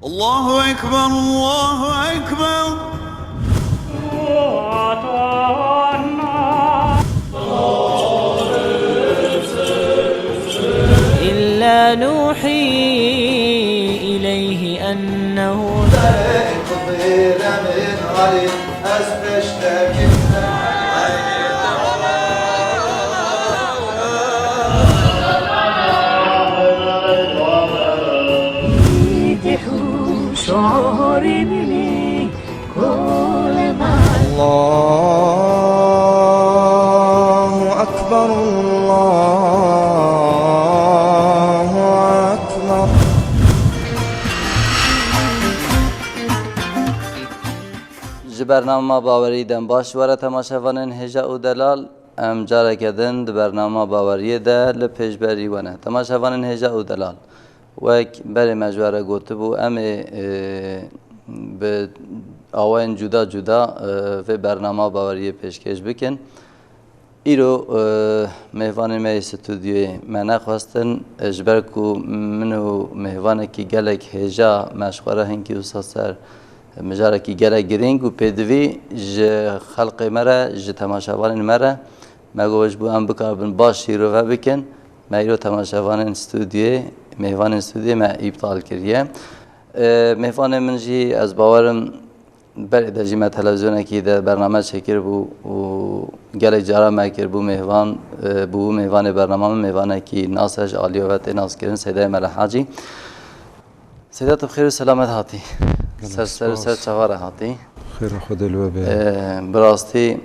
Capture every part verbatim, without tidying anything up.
الله أكبر، الله أكبر. إلا نوحي إليه أنه الله أكبر، الله أكبر. Ji bernama Bawerî dem baş were temaşevanên hêja û delal. Em careke din di bernama Baweriyê de li pêşberî we ne. Temaşevanên hêja û delal, wek berê me ji we re gotibû, em ê, e, bi awayên cuda cuda, e, vê bernama Baweriyê pêşkêş bikin. Îro, e, mêvanê me yê stûdyoyê me nexwestin, e, ji ber ku min û mêvanekî gelek hêja me ji xwe re hinkî wisa ser mijarekî gelek girîng û pêdivî ji xelqê me re, ji temaşevanên me re, me got ji bo em bikaribin baş şîrove bikin, me îro temaşevanên stûdyoyê, mêvanên stûdyoyê me îptal kiriye. E, mêvanê min jî ez bawerim berê de jî me televîzyonekî de bername çêkiribû û gelek cara me kiribû mêvan, e, bûbû mêvanê bernama min, mêvanekî nas e, ji aliyê we tê naskirin, Seydayê Mele Hacî. Seyda, tu bi xêr û selamet hatî. Gelek Ser ser û ser spas. Çava re hatî. Xêra Xwedê li we be. E, bi rastî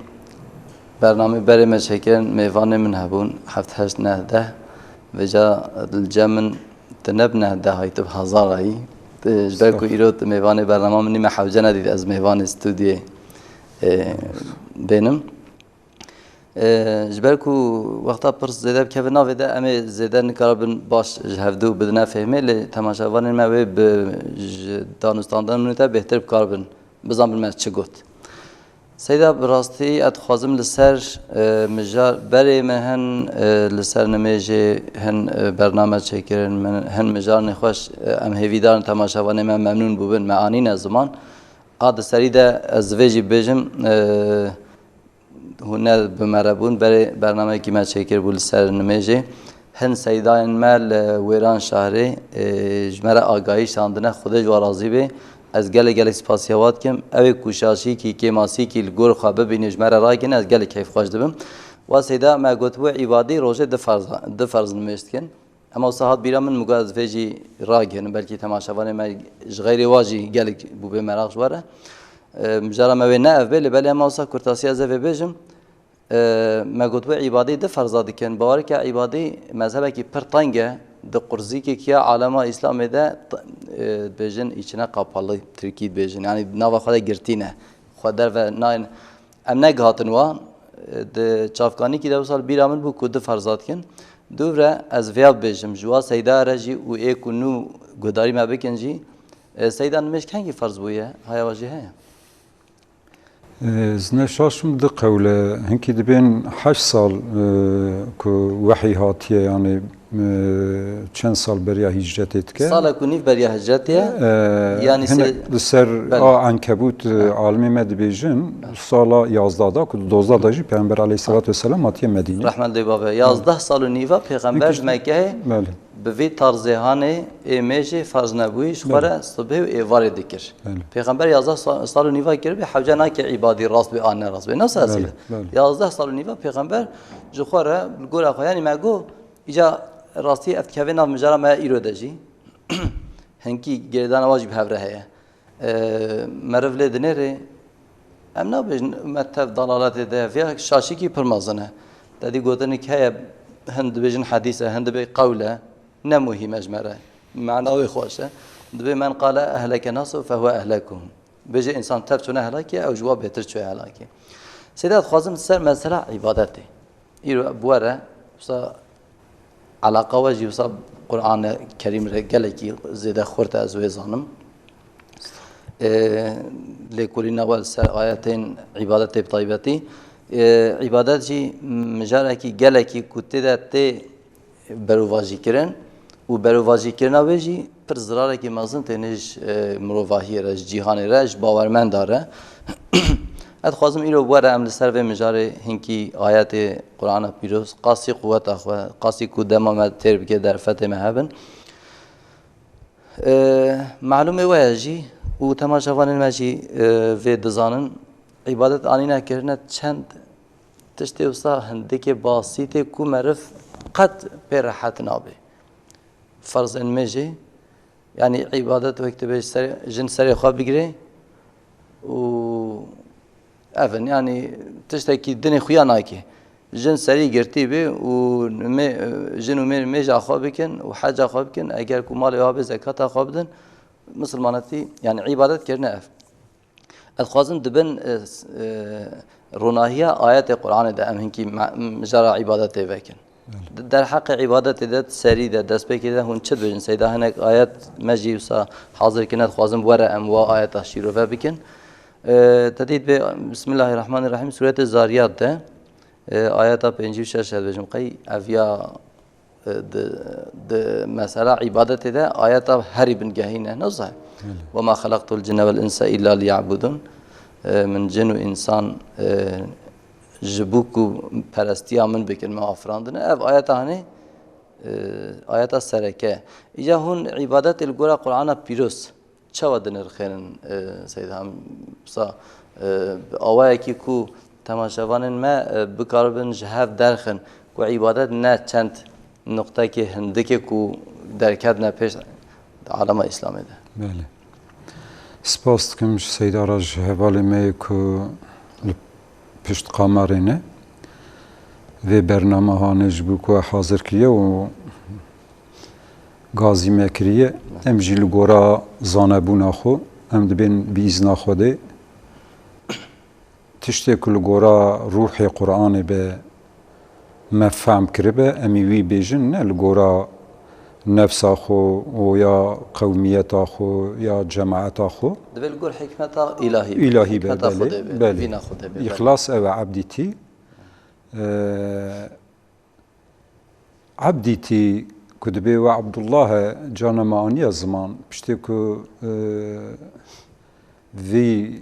bernamê berê me çêkirin, mêvanê min hebûn, heft heşt neh deh. Vêca li cem min tu ne bi neh deh ayî, tu bi hezar ayî. Tu, ji ber ku Spas. Îro tu mêvanê bernama min î, me hewce nedît ez mêvanê stûdyoyê, e, bênim. E, ji ber ku wexta pirs zêde bikeve navê de, em ê zêde nikaribin baş ji hevdû bidine fêhmê, lê temaşevanên me wê bi ji danûstandin min û te bêhtir bikaribin, bizanbin me çi got. Seyda, bi rastî ez dixwazim li ser, e, mijar, berê me hin, e, li ser nimêjê hin, e, bername çêkirin, min hin mijarên xweş, e, em hêvîdarin temaşevanê me memnûn bûbin, me anîne ziman. A di serî de ez divê jî bibêjim, e, hûn ne bi me re bûn, berê bernameyekî me çêkiribû li ser nimêjê. Hin seydayên me li Wêranşahrê, e, ji me re agahî şandine, Xwedê ji wan razî bê. Ez gelek gelek spasiya wan dikim. Ew ê ku şaşîkî, kêmasîkî li gor xwe bibîne, ji me re ragihîne, ez gelek keyfxweş dibim. Wa seyda me gotibû, îbadî rojê du ferz, du ferz nimêj dikin. Ema wisa hat bîra min, min got ez vê jî ragihînim, belkî temaşevanê me ji xeyrê wa jî gelek bûbê meraq ji we re. E, mijara me wê ne ev bê, lê belê ema wisa kurtasiya ez ê vê bêjim. E, me gotibû îbadî du ferza dikin. Bawer ke îbadî mezhebekî pir teng e, di qurzîkekî ya alema Îslamê de, t-, e, dibêjin içine kapalı, tirkî dibêjin. Yanî nava xwe de girtî ne. Xwe derve nayên. Em negihatin wa. E, di çavkanîkî de wisa li bîra min bû ku du ferza dikin. Dûv re ez vêya bibêjim. Ji wa seyda re jî û ê ku nû guhdarî me bikin jî, e, seyda nimêj kengî ferz bûye? Haya we jî heye? Ez ne şaş im, du qewl e. Hinkî dibên heşt sal, e, ku wehî hatiye, yanî, e, çend sal beriya hicretê dike? Salek û nîv beriya hicretê ye. E, Yanî hinek sê- li ser Belê. a Enkebût, e, Belê. alimê me dibêjin, sala yazdeh da, ku di dozdeh da jî Peyxember aleyhisselatu vesselam hatiye Medînê. Rehmet lê babe. Yazdeh sal û nîva Pêxember Hinkî di Mekkehê Belê. Bi vî tarzê hanê ê mêjê ferz nebûyî, ji xwe Belê. re sibê û êvarê dikir. Belê. Pêxember yazdeh sa-, sal û nîva kiribê, hewce nake îbadî rast bê an ne rast bê. Nasıl Belê, esîl? belê. Yazdeh sal û nîva pêxember ji xwe re li gora xwe, yanî me got, îca rastî ev dikeve nav mijara me îro de jî. Hinkî girêdana wa jî bi hev re heye. E, meriv lê dinêrê, em nabêjin me tev dalaletê de, vêya şaşîkî pir mezin e. Te dî gotinik heye, hin dibêjin hedîs e, hin dibê qewl e, ne muhîm e ji me re. Mena wê xweş e. Dibê men qale ehleke nasu fehuve ehlekuhum. Bêje însan tev çûne helakê, ew ji wa bêtir çûye helakê. Seyda, dixwazim ser mesela îbadetê. Îro bi we re, wisa Eleqa we jî wisa Qur'anê Kerîm re gelekî zêde xurt e, ez wê zanim. Ê, lêkolîna we li ser ayetên îbadetê bi taybetî. Ê, îbadet jî mijarekî gelekî ku tê de tê berovajîkirin û berovajîkirina wê jî pir zirarekî mezin têne ji, e, mirovahiyê re, ji cîhanê re, ji bawermenda re. Ez dixwazim îro bi we re em li ser vê mijarê hinkî ayetê Qur'ana Pîroz, qasî quweta xwe, qasî ku dema me têr bike, derfetê me hebin. E, Malûmê we ye jî û temaşevanên me jî, e, vê dizanin, îbadet anîne kirine çend tiştê wisa hindikê basîtê ku meriv qet pê rehet nabe. Ferzên me jî, yanî îbadet wek tu bê ser, jin serê xwe bigire û ev in, yanî tiştekî dinê xuya nake. Jin serî girtî bê û mê-, jin û mêr mêja xwe bikin û heca xwe bikin, eger ku malê wa bê zekata xwe bidin, misilmanetî, yanî îbadet kirine ev. Ez dixwazim di bin, e, s-, e, ronahiya ayetê Qur'anê de em hinkî ma-, mijara îbadetê vekin. Belê. Di derheqê îbadetê de, serî de, destpêkê de hûn çi dibêjin? Seyda hinek ayet me jî wisa hazir kirine, dixwazim were em wa ayeta şîrove bikin. E, te dît bê, Bismillahirrahmanirrahîm, Sûretê Zariyat de, e, ayeta pêncî û şeş ez dibêjim, qey ev ya e, di, di mesela îbadetê de ayeta herî bingehî ne, ne zay. Belê. "Ve ma xelaqtul cinne vel insa illa liya'budun." E, min cin û însan, e, ji bo ku perestiya min bikin, me afirandine. Ev ayeta hanê, e, ayeta sereke. Îca hûn îbadetê li gora Qur'ana Pîroz çawa dinirxênin, e, Seyda? Em wisa, e, bi awayekî ku temaşevanên me, e, bikaribin ji hev derxin ku îbadet ne çend nuqtekê hindikê ku derketine pêş di alema Îslamê de. Belê. Spas dikim ji Seyda re, ji hevalê me yê ku li pişt kamerê ne. Vê bername hanê ji bo ku hazir kiriye û gazî me kiriye. Em jî li gora zanebûna xwe, em dibên bi îzna Xwedê. Tiştê ku li gora ruhê Qur'anê be me fehm kiribe, em ê wî bêjin, ne li gora nefsa xwe û ya qewmiyeta xwe ya cemaeta xwe. Divê li gor hikmeta îlahî be. Îlahî be, Hikmeta belê, Xwedê be, belê. Vîna Xwedê be, belê. Îxlas ew e, ebdîtî. E, Ebdîtî ku dibê we Ebdullah e, cana me aniye ziman. Piştê ku, e, vî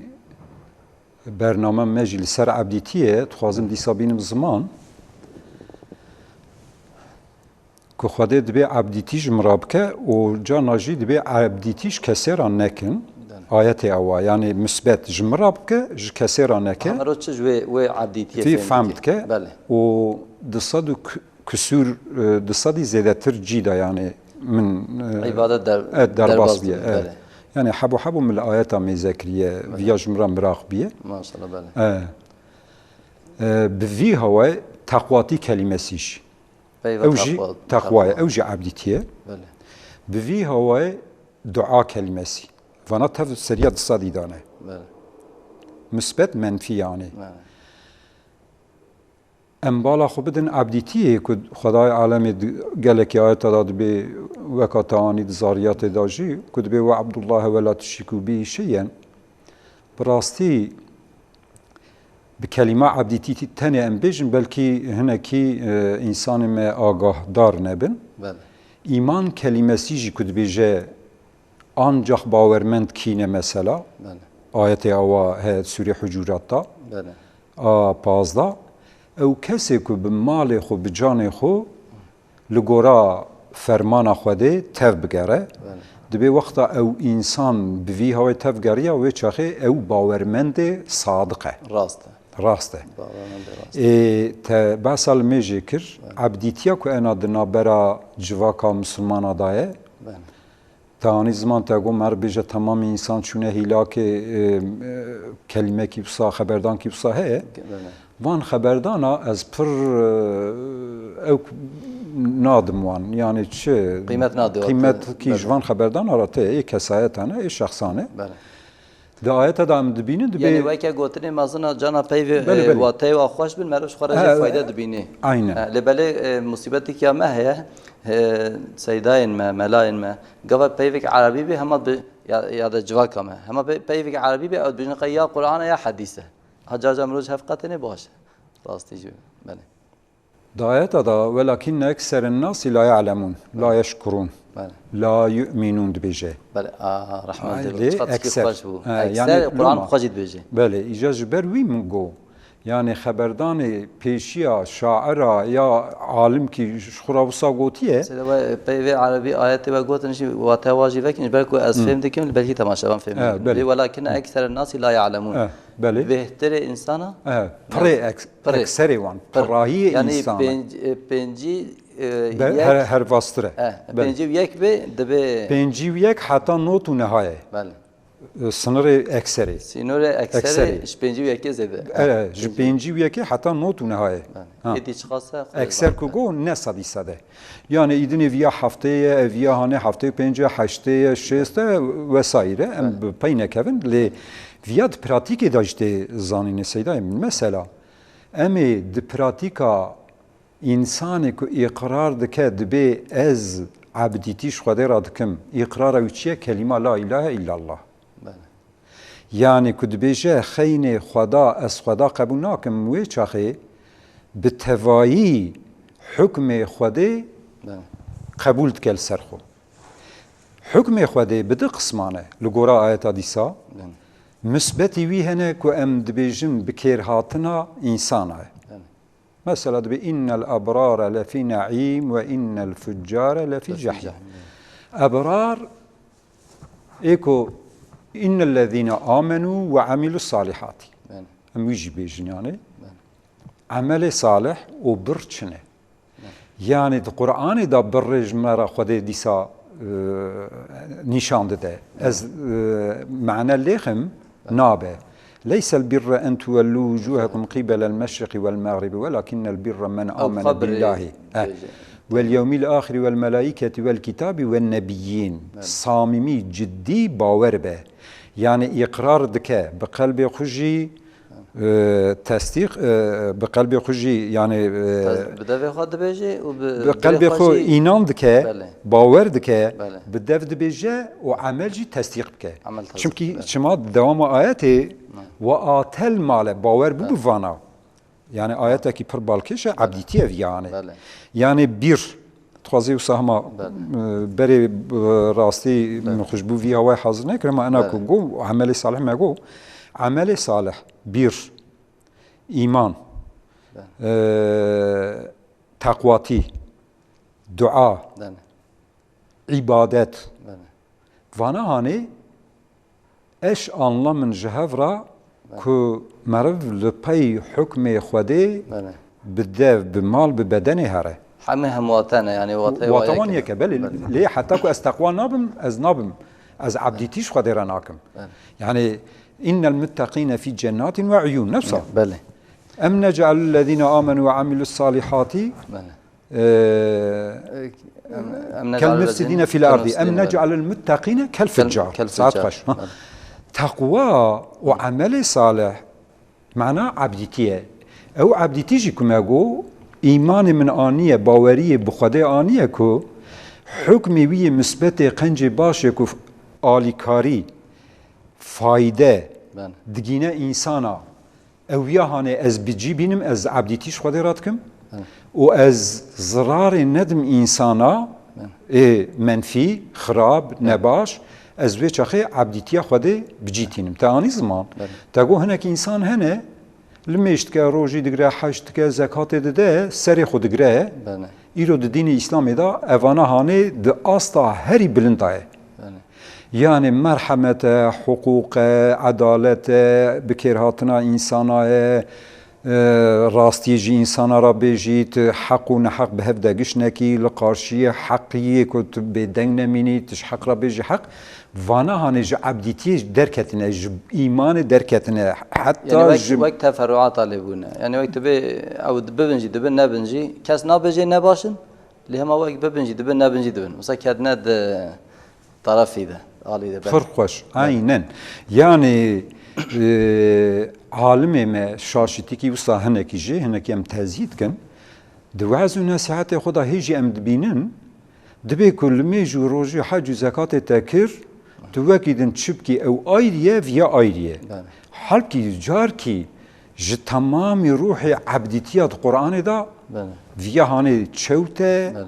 bername me jî li ser ebdîtî ye, dixwazim dîsa bînim ziman. Ku Xwedê dibê ebdîtî ji min re bike û cana jî dibê ebdîtî ji kesê re nekin. Belê. Ayetê ew e, yanî misbet ji min re bike, ji kesê re neke. Hemero çi ji wê, wê ebdîtiyê Vî fêm fehm dike. dike. Belê. Û du sed û ku-, kusûr, e, du sedî zêdetir cî de, yanî min, e, Îbadet der-, e, derbas derbas biye, dibe, e. Belê. Yanî hebû hebû min li ayeta mêze kiriye, Belê. viya ji min re miraq biye. Maşallah, belê. E, e, bi vî hawayê teqwatî kelîmesî jî. Peyva Ew jî teqwa, teqwa ye, teqwa. ew jî ebdîtî ye. Belê. Bi vî hawayê dua kelîmesî. Vana tev seriya du sedî dane. Belê. Misbet, menfî yanî. Belê. Em bala xwe bidin ebdîtiyê ku Xwedayê alemê di-, gelekî ayeta da dibê weka te anî di Zariyatê da jî, ku dibê we Ebdullah wela tişî ku bî şeyen. Bi rastî bi kelîma ebdîtî tenê em bêjin, belkî hinekî, e, însanê me agahdar nebin. Belê. Îman kelîmesî jî ku dibêje, ancax bawermend kî ne mesela. Belê. Ayetê awa he Sûrê Hucurat da. Belê. A pazdeh. Ew kesê ku bi malê xwe, bi canê xwe li gora fermana Xwedê tev bigere. Belê. Dibê wexta ew însan bi vî hawê tev geriya, wê çaxê ew bawermendê sadiq e. Rast e. Rast e. Bawermendê rast e. Ê, te behsa li mêjê kir, Belê. ebdîtiya ku ena di navbera civaka misilmana da ye. Belê. Te anî ziman te got, mer bêje temamê însan çûne hîlakê, e, e, kelîmekî wisa, xeberdankî wisa heye. Belê. Van xeberdana ez pir, e, ew nadim wan. Yanî çi? Qîmet nade wan. Qîmet kî Belê. ji van xeberdana re tê, ê kesayeta ne, ê şexsan e. Belê. Di ayeta de em dibînin, dibê Yanî weke gotinê mezina cana peyvê, Belê, e, belê. wateyê wa xweş bin, meriv ji xwe re He, jê fayde dibînê. aynen. He, lê belê, e, musîbetek ya me heye, e, seydayên me, melayên me, gava peyvek erebî bê, hema bi, ya, ya da civaka me. Hema pe-, peyvek erebî bê, ew dibêjin qey ya Qur'an e ya hedîs e. Ha, car car mirov ji hev qetêne baş e. Rastî jî, belê. Di ayeta da, "Welakinne ekseren nasi la ya'lemun, la yeşkurun, Belê. La yu'minun" dibêje. Belê, a, rehmet Ay, lê çiqas ekser. Xweş bû. Ha, Ekser, yani, Quran loma. Xwe jî dibêje. Belê, îca ji ber wî min got. Yani xeberdanê pêşiya şaira ya alimkî ji xwe re wisa gotiye. Mesela we pey vê erebî ayetê we gotin jî wateya wa jî vekin, ji ber ku ez Hı. Fêm dikim, belkî temaşevan fêm He, dikim. belê. Lê welakinne ekseren nasi la ya'lemun. He, belê. Bêhtirê insana He, pirê Belê. Ek-, Pirê. Ekserê wan, Pirê. Pirahiyê Yani insana. Pênc, e, pêncî, e, Be-, yek, her, her vastire. E, Belê. Pêncî û yek bê, dibe Pêncî û yek heta not û niha ye. Belê. E, sınırê ekserê. Sînorê ekserê Ekserê. Ji pêncî û yekê zêde. E, ji Pêncî. Pêncî û yekê heta not û niha ye. Belê. Ha. Êdî çiqas e, Ekser ku go ne sedî sede. Yani îdinê viya heftê ye, ev viya hanê heftê û pênc e, heştê ye, şêst e vesaire. Em Belê. Bi pey nekevin. Lê viya di pratîkê de jî tê zanînê Seydayê min. Mesela, em ê di pratîka însanê ku îqrar dike, dibê ez ebdîtî ji Xwedê re dikim, îqrara wî çi ye? Kelîma la îlahe îllallah. Belê. Yani ku dibêje xeynê Xweda, ez Xweda qebûl nakim, wê çaxê bi tevayî hukmê Xwedê Belê. Qebûl dike li ser xwe. Hukmê Xwedê bi du qisman e, li gora ayeta dîsa. Belê. Misbetî wî hene ku em dibêjin bi kêrhatina însana ye. Belê. Mesela dibê, "Innel ebrare lefî ne'îm ve innel fuccare lefî Lefî cehîm." cehîm, evet. Ebrar, ê ku, "Innellezîne amenu ve amilus salihati." Evet. Em wî jî bêjin yani. Evet. Emelê salih û bir çi ne? Yani di Qur'anê de birrê ji me re Xwedê dîsa, e, nîşan dide. Ez, e, mane lêxim nabe. "Leysel birre en tuwellû wucûhekum qîbelel meşriqî wel mexribi welakinnel birre men Ew amene xwe birrê billahî." Eh. dibêje. "Wel yewmîl axirî wel melâiketî wel kitâbî wen nebiyyîn." Evet. Samîmî, ciddî bawer be. Yani îqrar dike, bi qelbê xwe jî e, tesdîq, e, bi qelbê xwe jî, yani, e, Tes-, bi devê xwe dibêje û bi bi dilê qelbê xwe xwe jî înan dike, Belê. Bawer dike, Belê. Bi dev dibêje û emel jî tesdîq bike. Emel tesdîq Çimkî bike. Çima dewama ayetê, Ne. "Ve atel male", bawer bû Belê. Bi vana. Yani ayetekî pir balkêş e, ebdîtî ev yani. Belê. Yani bir, Dixwazî wisa hema, Belê. E, berê, e, rastî Belê. Min xwe ji bo vî hawayê hazir nekir, hema ena Belê. Ku got, emelê salih me got. Emelê salih, bir, îman, Belê. E, teqwatî, dua, Belê. Îbadet. Belê. Vana hanê eş anlamên ji hev re Belê. Ku meriv li pey hukmê Xwedê Belê. Bi dev, bi mal, bi bedenê here. Hemî hemwate ne, yani wateyê Wate wan yek e. Yek e, belê. Belê. Lê heta ku ez teqwa nabim, ez nabim. Ez ebdîtî ji Xwedê re nakim. Belê. Yani, "Innel muttaqîne fî cennatin ve uyûn." Ne wisa? Belê. "Em nec'alul lezîne amenu ve amilus salihati." Belê. Ee, Em, em kel nec'alul mufsidîne lezîne fil ardî. Em kel mufsidîne nec'alul muttaqîne kel Kel, feccar. Kel Saet feccar. Xweş. Ha. Evet. Teqwa û emelê salih, mana ebdîtî ye. Ew ebdîtî jî ku me got, îmanê min aniye, baweriyê bi Xwedê aniye ku hukmê wî yê misbetê qencê baş e ku alîkarî, fayde Ben. Digîne însana. Ew ya hanê ez bi cî bînim, ez ebdîtî ji Xwedê re dikim Hı. Û ez zirarê nedim însana, Hı. Ê menfî, xirab, Hı. Nebaş, ez wê çaxê ebdîtiya Xwedê bi cî tînim. Te anî ziman? Hı. Te got hinek însan hene, limêj dike, rojî digire, hec dike, zekatê dide, serê xwe digire. Hı. Îro di dînê Îslamê de evana hanê di asta herî bilind de ye. Hı. Yani merhemet e, huqûq e, edalet e, bikêrhatina însana ye, e, rastiyê ji însana re bêjît, heq û neheq bi hev de giş nekî, li qarşiyê heqiyê ku tu bêdeng nemînî, tu ji heq re bêjî heq, vana hanê ji ebdîtiyê derketine, ji îmanê derketine, heta Yani wek, ji wek teferruata lê bûne. Yani wek tu bê, ew bibin jî, dibin nebin jî, kes nabêje nebaş in, lê hema wek bibin jî, dibin nebin jî dibin. Wisa ketine di Tarafî de, alî de, belê. Pir xweş, Belê. Aynen. Yani, e, alimê me şaşîtîkî wisa hinekî jî, hinekî em tezî dikin. Di weez û nesîhetê xwe de hê jî em dibînin, dibê ku limêj û rojî, hec û zekatê te kir, tu wekî din çi bikî, ew ayrî ye, viya ayrî ye. Belê. Halbkî carkî ji temamî ruhê ebdîtiya di Qur'anê de Belê. Viya hanê çewt e, Belê.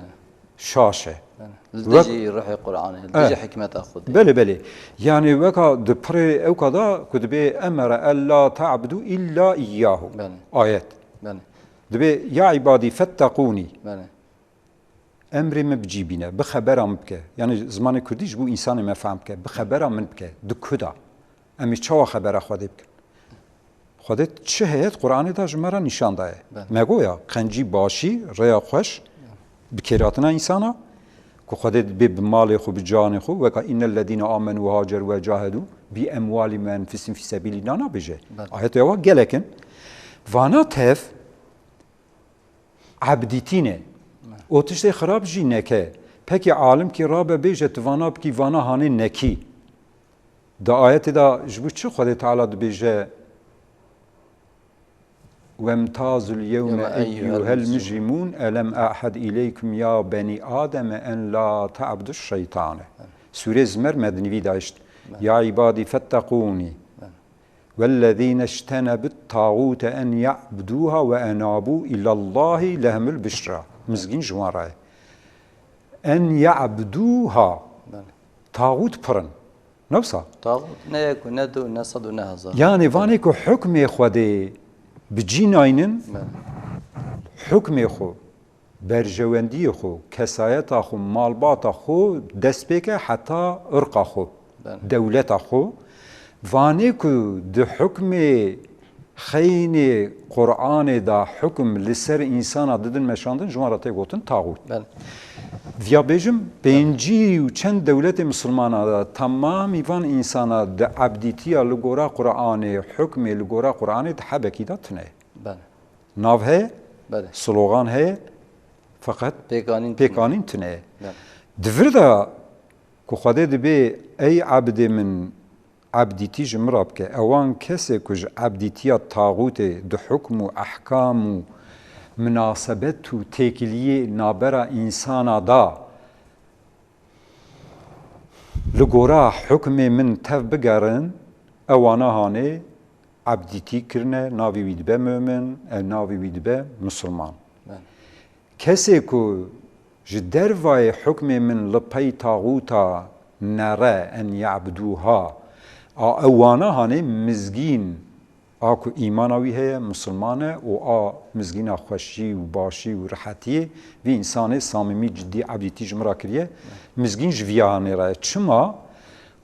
şaş e. Belê. Li Wek- dijî ruhê Qur'anê, li Eh. dijî hikmeta Xwedê. Belê, belê. Yani weka di pirê ewka da ku dibê emere ella ta'budu illa iyyahu. Belê. Ayet. Belê. Dibê ya ibadî fetteqûnî. Belê. Emrê min bi cî bîne, bi xebera min bike. Yani zimanê kurdî ji bo însanê me fehm bike, bi xebera min bike. Di ku da? Em ê çawa xebera Xwedê bikin? Xwedê çi heye di Qur'anê de ji me re nîşan daye. Belê. Me goya qencî başî, rêya xweş, bi kêratina însana, ku Xwedê dibê bi malê xwe, bi canê xwe, weka innellezîne amenu ve haceru ve cahedu bi emwalihim ve enfusihim fî sebîlî, na nabêje. Belê. Ayetê wa gelek in. Vana tev, Ebdîtî ne. O tiştê xirab jî neke. Pekî alimkî rabe bêje, tu vana bikî, vana hanê nekî. Di ayetê de ji bo çi Xwedê Teala dibêje, "Wemtazul yewme Yewme eyyuhel eyyuhel mujrimûn, elem a'hed ileykum ya benî Ademe en la ta'buduş şeytane." Sûrê Zmer me dinivî dayişt. Ya ibadî fetteqûnî. Wellezîne ijtenebut tağûte en ya'budûha ve enabû ilallahî lehemul bişra. Mizgîn ji wan re ye. En ya'budûha. Belê. Tağût pir in. Ne wisa? Tağût ne yek û ne du, ne sed û ne hezar. Yani vanê ku hukmê Xwedê bi cî naynin, Belê. hukmê xwe, berjewendiyê xwe, kesayeta xwe, malbata xwe dest pê ke heta irqa xwe, Belê. dewleta xwe. Vanê ku di hukmê xeynê Qur'anê de hukm li ser însana didin meşandin, ji wan re tê gotin taxût. Belê. Viya bêjim, pêncî û çend dewletê misilmana de temamî van însana di ebdîtiya li gora Qur'anê, hukmê li gora Qur'anê di hebekî de tune ye. Belê. Nav heye, Belê. slogan heye, feqet Pêkanîn tune. pêkanîn tune ye. Belê. Di vir de ku Xwedê dibê, "Ey ebdê min, ebdîtî ji min re bike." Ewan kesê ku ji ebdîtiya taxûtê di hukm û ehkam û minasebet û têkiliyê nabera însana da li gora hukmê min tev bigerin, ewana hanê ebdîtî kirine, navê wî dibe mumin, ev navê wî dibe musulman. Belê. Kesê ku ji dervayê hukmê min li pey taxûta nere en ya'budûha, a ewana hanê mizgîn, a ku îmana wî heye, misilman e û a mizgîna xweşî û başî û rihetiyê vî însanê samîmî, cidî, ebdîtî ji min re kiriye, mizgîn ji viya hanê re ye. Çima?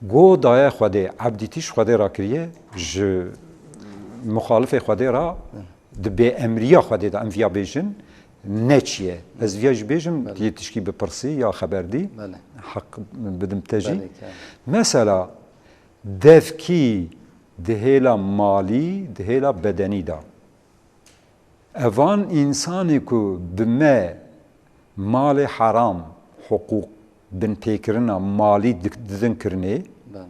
Go daye Xwedê, ebdîtî ji Xwedê re kiriye, ji muxalifê Xwedê re di bêemriya Xwedê de em viya bêjin, neçiye. Ez viya jî bêjim, Belê. yê tişkî bipirsî ya xeber dî, Belê. heq bidim te jî. Belê, kêm. Mesela, devkî di hêla malî, di hêla bedenî de. Evan însanê ku bi me malê heram, hiqûq, binpêkirina malî dik-, didin kirinê, Belê.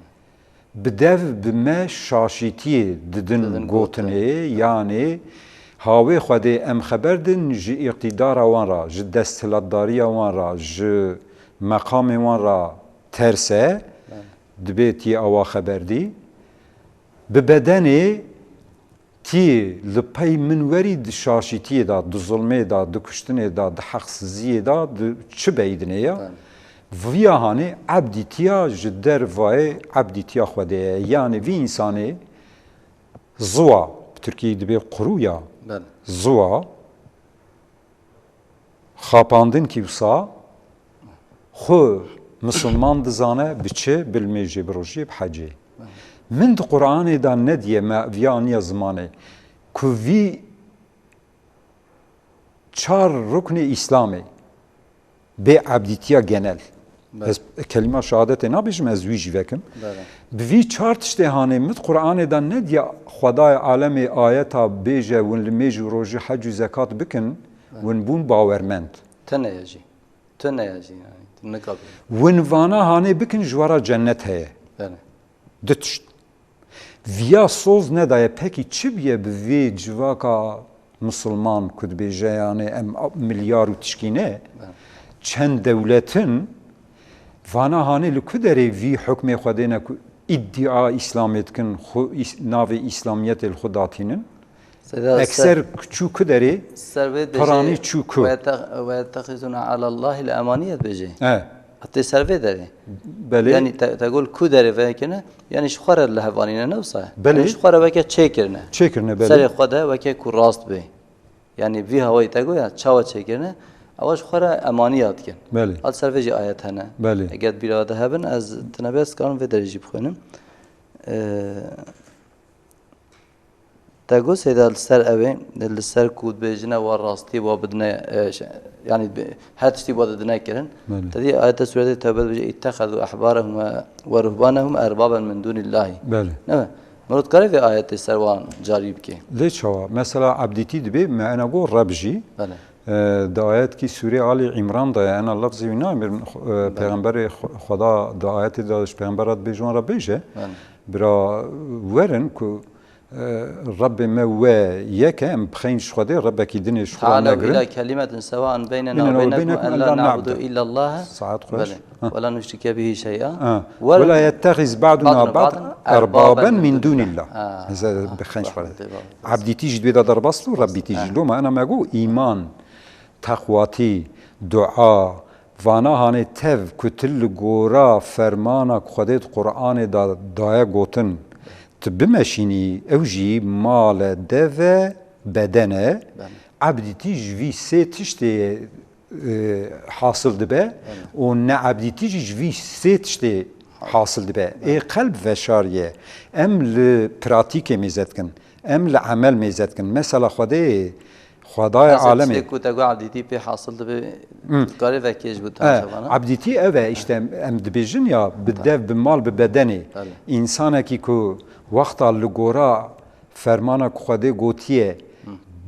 bi dev bi me şaşîtiyê didin Didin gotinê, gotinê. yanê hawê Xwedê em xeber din ji îqtîdara wan re, ji desthilatdariya wan re, ji meqamê wan re terse, Belê. dibê tî awa xeber dî. Bi bedenê tî li pey min werî di şaşîtiyê de, di zulmê de, di kuştinê de, di heqsiziyê de, di çi beydinê ya. Belê. Viya hanê ebdîtiya ji dervayê ebdîtiya Xwedê ye. Yanê vî însanê ziwa, bi tirkî dibê qurû ya, Belê. ziwa, xapandin kî wisa, xwe misilman dizane, bi çi? Bi limêjê, bi rojiyê, bi hecê. Min di Qur'anê de nediye, me viya aniye zimanê, ku vî çar ruknê Îslamê bê ebdîtiya genel. Belê. Ez kelîma şehadetê nabêjim, ez wî jî vekim. Belê. Bi vî çar tiştê hanê min di Qur'anê de nediye Xwedayê alemê ayeta bêje, win limêj û rojî, hec û zekat bikin, Belê. win bûn bawermend. Tune ye jî. Tune ye jî yani. Nikabin. Win vana hanê bikin, ji we re cennet heye. Belê. Du tişt. Viya soz nedaye. Pekî çi biye bi vê civaka misilman ku dibêje, yani em milyar û tişkî ne? Evet. Çend dewletin vana hanê li ku derê vî hukmê Xwedê ne ku îddia Îslamê dikin, xwe Îs-, navê Îslamiyetê li xwe datînin? Seyda, ser, Ekser çû ku derê, ser vê dê piranî jê çû ku. "Ve yette-, ve yettehizûne alallahil emaniye" dibêjê. E, Hatê ser vê derê. belê. Yanî te, te gol ku derê vekirine, yanî ji xwe re li hev anîne, ne wisa ye? Belê. Yanî ji xwe re weke çêkirine. Çêkirine, belê. Serê xwe de weke ku rast bê. Yanî vî hawayî te goya çawa çêkirine, ewa ji xwe re emaniya dikin. Belê. Hat ser vê jî ayet hene. Belê. Eger bîra de hebin, ez tine bes karim vê derê jî bixwînim. Ee, Te got seyda li ser ew ê, li ser ku dibêjine wa rastî wa bidine, e, ş-, yanî bi-, her tiştî wa didine kirin. Belê. Te dî ayete sûretê Tewbe dibêje, "İttehezû ehbarehum ve, ve ruhbanehum erbaben min dûnillahî." Belê. Ne mi? Mirov dikare vê ayetê ser wan carî bike. Lê çawa? Mesela ebdîtî dibê, me ena got Reb jî. Belê. E, di ayetkî sûrê Alî Îmran de ye, ena lafzê wî nayê, e, Pêxemberê Xwe-, Xweda di ayetê de ji Pêxembera dibêje, wan re bêje, Belê. Bira werin ku, e, Rebbê me we yek e, em bixeyn ji Xwedê, Rebbekî dinê ji xwe re Teala negirin. ila kelimetin sewa'an beynena Beynena ve ve beynekum beynekum en en la la na'budu na'bude. illa Allah. Saet xweş. Belê. Ha. Ve la nuşrike bihi şey'a. Ha. Werin Ve la yettehiz ba'duna ba'duna ba'd ba'dan erbaben erbaben min min dunillah. dunillah. Ha. Mesela bixeyn ji xwe re. Rahmetullah. Ebdîtî ji dibê de derbas û Rebbîtî jî. Loma ena me got îman, texwatî, dua, vana hanê tev ku tu li gora fermana ku Xwedê di Quranê de daye gotin, tu bimeşînî, ew jî mal e, dev e, beden e. Ebdîtî ji vî sê tiştê, e, hasil dibe û neebdîtî jî ji vî sê tiştê hasil dibe. Ê qelb veşarî ye. Em li pratîkê mêze dikin. Em li emel mêze dikin. Mesela Xwedê, Xwedayê Mesela alemê. tiştê ku te got ebdîtî pê hasil dibe, tu dikarî vekê ji bo E, tanca vana? Ebdîtî ev e, îşte em dibêjin ya, bi dev, bi mal, bi bedenê. Belê. Însanekî ku wexta li gora fermana ku Xwedê gotiye,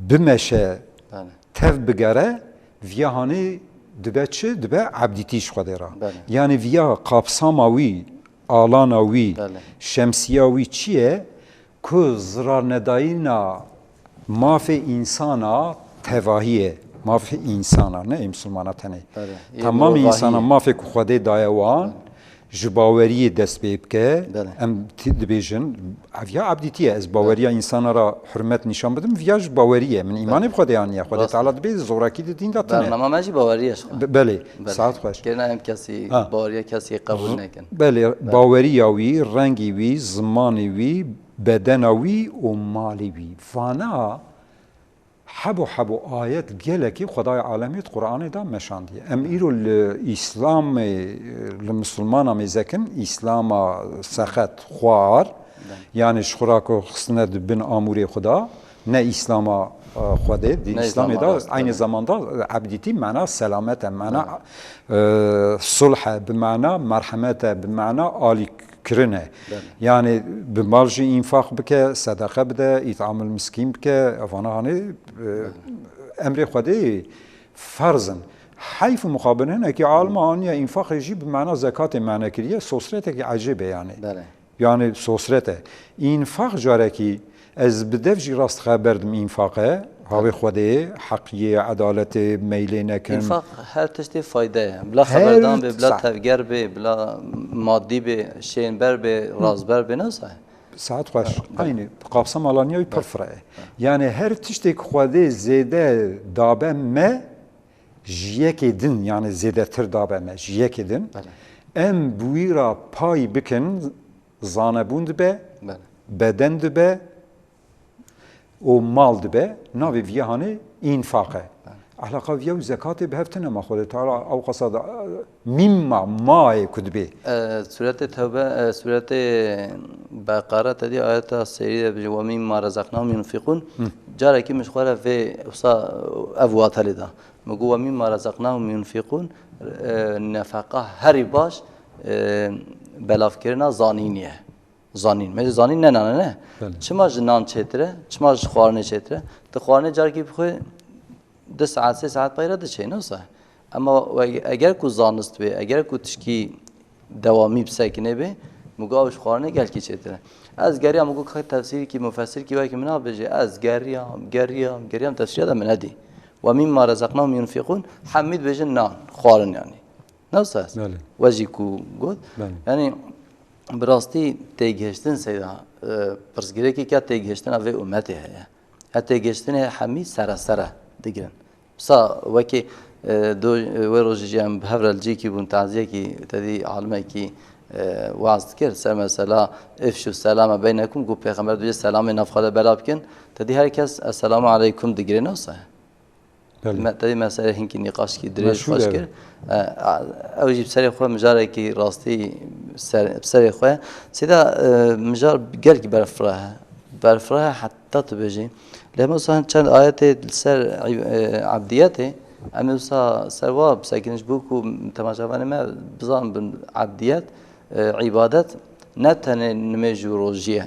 bimeşe, Belê. tev bigere, viya hanê dibe çi? Dibe ebdîtî ji Xwedê re. Belê. Yanî viya kapsama wî, alana wî, Belê. şemsiya wî çi ye? Ku zirarnedayîna mafê însana tevahî ye. Mafê însana, ne ê misilmana tenê. Belê. Yê Temamê mirovahî însana ye. Mafê ku Xwedê daye wan, ji baweriye dest pê bike. Belê. Em tî-, dibêjin, ev ya ebdîtî ye, ez baweriya însana re hurmet nîşan bidim, viya ji bawerî ye. Min îmanê bi Xwedê aniye. Xwedê Rast. Teala dibê zoraki di dîn de tune. Bernama me jî baweriya ji xwe. Be-, belê, Belê. saet xweş. Kirina em kesî Ha. baweriya kesî qebûl nekin. Belê, baweriya wî, rengî wî, zimanê wî, bedena wî û malê wî. Vana hebo hebo ayet gelekî Xwedayê alemê di Quranê de meşandiye. Em îro li Îslamê, li misilmana mêzekin, Îslama seqet xwar, yanî ji xwe ra ku xistine di bin amûrê xwe de, ne Îslama, e, Xwedê, di Ne Îslamê Îslama de, rast, aynı belê. zamanda, e, ebdîtî mana selamet e, mana, e, sulh e, bi mana merhemet e, bi mana alîkirin e. Yanî bi mal jî înfaq bike, sedeqe bide, îtamil miskîn bike, evana hanê, e, emrê Xwedê ferz in. Heyf û muxabin hinekî alima aniye înfaqê jî bi mana zekatê mane kiriye, sosretekî ecêb e yanî. Belê. Yanî sosret e. Înfaq carekî ez bi dev jî rast xeber dim înfaq e. Havê Xwedê, heqiyê, edaletê, meylê nekin. Înfaq her tiştê fayde ye. Bila Her xeberdan bê, bila saet. Tevger bê, bila madî bê, şênber bê, razber bê, ne wisa ye? Saet xweş. Aynî kapsam alaniya wî pir fire ye. Yanî her tiştê ku Xwedê zêde dabe me, ji yekê din, yanî zêdetir dabe me, ji yekê din. Belê. Em bi wî re pay bikin, zanebûn dibe, Belê. beden dibe û mal dibe. Navê viya hanê înfaq e. Ehlaqa viya û zekatê bi hev tine ma Xwedê Teala ew qasa da, mîmma, mayê ku dibê. E, Sûretê Tewbe, e, Sûretê Beqere te dî ayeta serî de bêje, "Ve mîmma rezaqnahum yunfikûn." Carekî min ji xwe re vê wisa ev wate lê da. Min got, "Ve mîmma rezaqnahum yunfikûn", e, nefeqa herî baş, e, belavkirina zanînê ye. Zanîn. Me zanîn ne nan e, ne? Belê. Çima ji nan çêtir e? Çima ji xwarinê çêtir e? Tu xwarinê carekî bixwe du saet, sê saet pey re diçe, ne wisa? Ema we-, eger ku zanist bê, eger ku tişkî dewamî bi sekinê bê, min got ew ji xwarinê gelkî çêtir e. Ez geriyam, min got ka tefsîrkî, mufessirkî wekî min a bêje, ez geriyam, geriyam, geriyam, tefsîra de min nedî. "Ve mîmma rezaqnahum yunfikûn", hemî dibêjin nan, xwarin yanî. Ne wisa? Belê. We jî ku got. Belê. Yanî bi rastî têgihiştin seyda, e, pirsgirêkeke têgihiştina vê ummetê heye. Her têgihiştinê hemî sere sere digirin. Wisa wekî, e, do, e, wê rojê jî em bi hev re li cihekî bûn, taziyekî tedî alimekî, e, waz dikir ser mesela ifşu selame beynekum, ku Pêxember dibêje selamê nav xwe de bela bikin, tedî her kes esselamu aleykum digire, ne wisa ye? Belê. Me, tedî mesele hinkî nîqaşkî dirêj Meşhûr xweş ev e. Kir. E, a, ew jî bi serê xwe mijarekî rastî ser, bi serê xwe. Sêda, e, mijar gelkî berfireh e. Berfireh e heta tu bêjî. Lê em wisa çend ayetê li ser, e, ebdiyetê, em ê wisa ser wa bisekinin ji bo ku temaşevanê me bizanibin ebdiyet, e, îbadet ne tenê nimêj û rojî ye.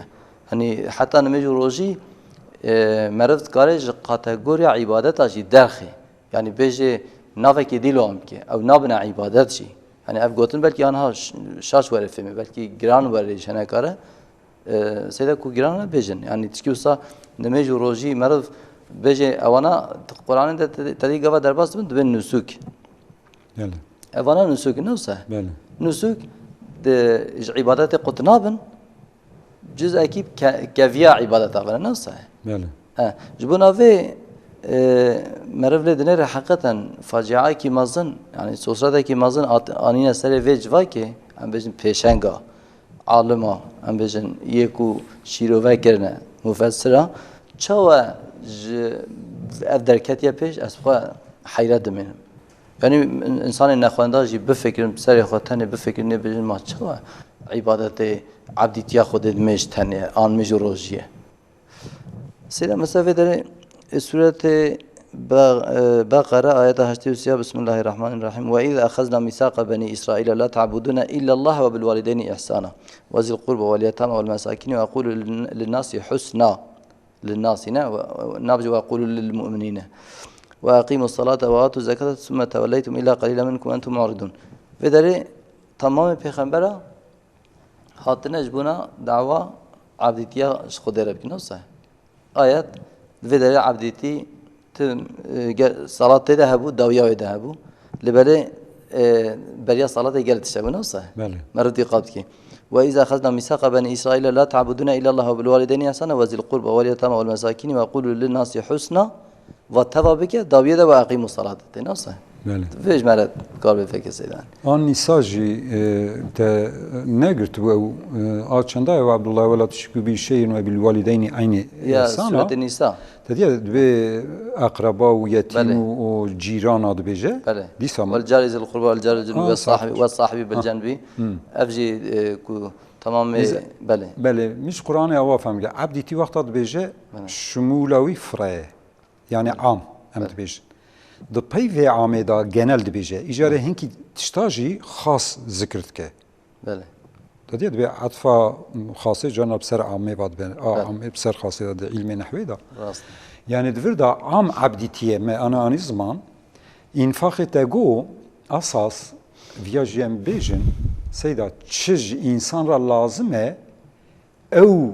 Yanî heta nimêj û rojî, e, meriv dikare ji kategoriya îbadeta jî derxê. Yanî bêjê navekî dî li wan bike. Ew nabine îbadet jî. Yanî ev gotin belkî anha ş-, şaş were fêmê, belkî giran were jî henekare. E, seyde ku giran e bêjin. Yanî tişkî wisa nimêj û rojî meriv bêjê ewana Quranê de te-, tedî gava derbas dibin, dibên nusûk. Belê. Evana nusûk ne wisa? Belê. Nusûk di, ji îbadetê qut nabin, cizekî ke-, keviya îbadeta vere ne wisa? Belê. E, ji bona vê, e, meriv lê dinêre heqeten faciayekî mezin, yanî sosretekî mezin at-, anîne serê vê civakê, em bêjin pêşenga, alima, em bêjin yê ku şîrove kirine, mufessira, çawa ji ev derketiye pêş, ez xwe heyret dimînim. Yanî in-, insanê nexwenda jî bifikirin, serê xwe tenê bifikirin, nê bêjin ma çawa îbadetê ebdîtiya Xwedê dimêj tenê, an mêj û rojî ye. Seyda mesela vê derê, e, sûretê Be-, e, Beqere ayeta heştê û sê, Bismillahirrahmanirrahim. Ve iz exezna mîsaqa benî Îsraîle la ta'budûne îllallah ve bil walideyni îhsana. Ve zil qurba vel yetama vel mesakîni ve qûlû lin-, linnasî husna. Linnasî ne, ve, nabêje ve qûlû lil mu'minîne. Ve eqîmus salate ve atûz zekate summe tewelleytum îlla qelîlen minkum entum mu'ridûn. Vê derê temamê pêxembera hatine ji bona dawa ebdîtiya ji Xwedê re bikin. Wisa ayet, di vê derê ebdîtî tim, e, ge-, salat tê de hebû, dawiya wê de hebû. Lê belê, e, beriya salatê gelek tişt hebû, ne wisa? Belê. Meriv dîqat bike. Ve îza exezna mîsaqa benî Îsraîle la ta'budûne îllallah ve bil walideyni îhsana ve zil qurba vel yetama vel mesakîni ve qûlû lin nasî husna. Va teva bike, dawiyê de ve eqîmû salate tê, ne wisa? Belê. Vê ji me re kar bê fekê seydan. An Nîsa jî, e, te negirtibû ew, e, a çenda ye, ve Abdullah ve la tuşrikû bî şey'en ve bil walideynî eynî Ya, îhsana. Sûretê Nîsa. Te diye dibê eqreba û yetîm Belê. û, û cîrana dibêje. Belê. Dîsa mı? Vel cari zil qurba, vel cari zil Ha, ve sahibi, sahibi. Ve sahibi bil Ha. cenbi. Hmm. Ev jî, e, ku tamamê, Bize-, belê. Belê, min ji Qur'anê awa fehm kir. Ebdîtî wexta dibêje, Belê. Şimûla wî fireye. Yani Belê. am, em Belê. dibêjin. Di pey vê amê de genel dibêje. Îcarê Belê. hinkî tişta jî xas zikir dike. Belê. Te diye dibê etfa xasê cana bi ser amê va dibe. A Belê. amê bi ser xasê de di ilmê nehwê de. Rast. Yani di vir de am ebdîtiye me ana anî ziman. Înfaxê te go asas viya jî em bêjin, seyda çi ji însan re lazim e, ew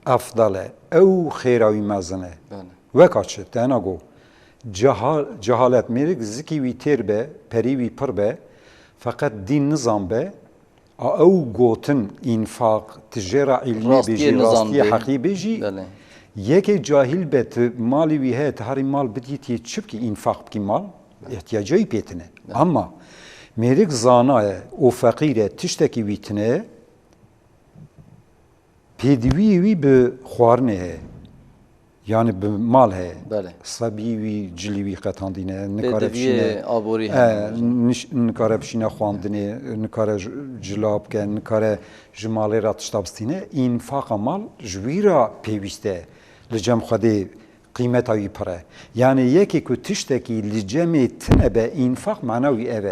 efdal e, ew xêra wî mezin e. Belê. Weka çi? Te hena go. Ceha-, cehalet, mêrik zikî wî têr be, perî wî pir be, feqet dîn nizan be, a ew gotin înfaq, tu jê re îlmê Rastiyê bêjî, nizan rastiyê bê. heqî bêjî, Belê. yekê cahîl be, tu malî wî heye, tu herî mal bidî, tu yê çi bikî, înfaq bikî mal, Belê. îhtiyacê wî pê tine. Belê. Ama mêrik zana ye û feqîr e, tiştekî wî tine, Pêdiviyê wî bi xwarinê heye. Yani bi mal heye. Belê. Sebî wî, cilî wî qetandîne. Nikare Pêdiviyê bişîne, aborî e, heye. niş-, nikare bişîne xwandinê, nikare j-, cila bike, nikare ji malê re tişta bistîne. Înfaqa mal ji wî re pêwîst e. Li cem Xwedê qîmeta wî pir e. Yani yekê ku tiştekî li cemê tine be, înfaq mana wî ev e.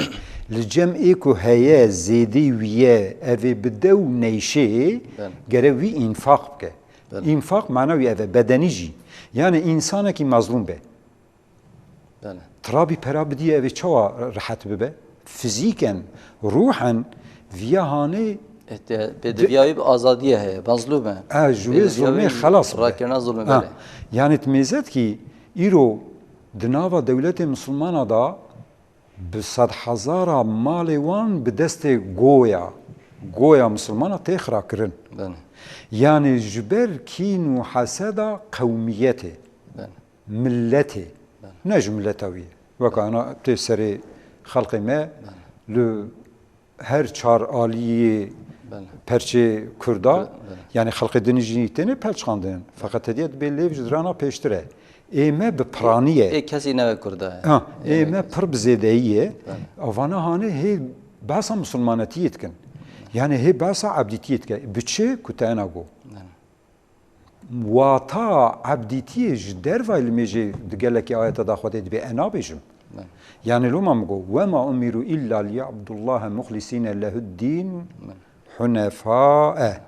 Li cem ê ku heye, zêdî wî ye, ev ê bide û neyşê, Belê. gere wî înfaq bike. Belê. Înfaq mana wî ev e, bedenî jî. Yani însanekî mezlûm be. Belê. Tirabî pera bidî ev ê çawa rehet bibe? Fizîken, ruhen, viya hanê Ehtiya-, pêdiviya wî bi azadiyê heye, mezlûm e. E, ji wê Pêdiviya zulmê wî xelas bibe. rakirina zulmê Ha, belê. Yani tu mêze dikî îro di nava dewletê misilmana da bi sedhezara malê wan bi destê goya, goya misilmana tê xirakirin. Belê. Yani ji ber kîn û heseda qewmiyetê. Belê. Milletê. Belê. Ne ji milleta wî ye. Weka ana tê serê xelqê me, Belê. li her çar aliyê Belê. perçê Kurda, Belê. yani xelqê din jî têne pelçqandin. Feqet hediye dibê lêv ji dirana pêştir e. Ê me bi piranî ye. Ê kesî neve Kurda ye. Ha, ê Ê me kesî. pir bi zêdeyî ye. Belê. Avana hanê hê behsa misilmanetiyê dikin. Yani hê behsa ebdîtiyê dike. Bi çi? Ku te ena got. Belê. Wata ebdîtiyê ji dervayê limêjê di gelekî ayeta da Xwedê dibê, e nabêjim. Belê. Yani loma min got, "Wema umiru illa liya'budullaha muhlisîne lehuddîn Belê. hunefae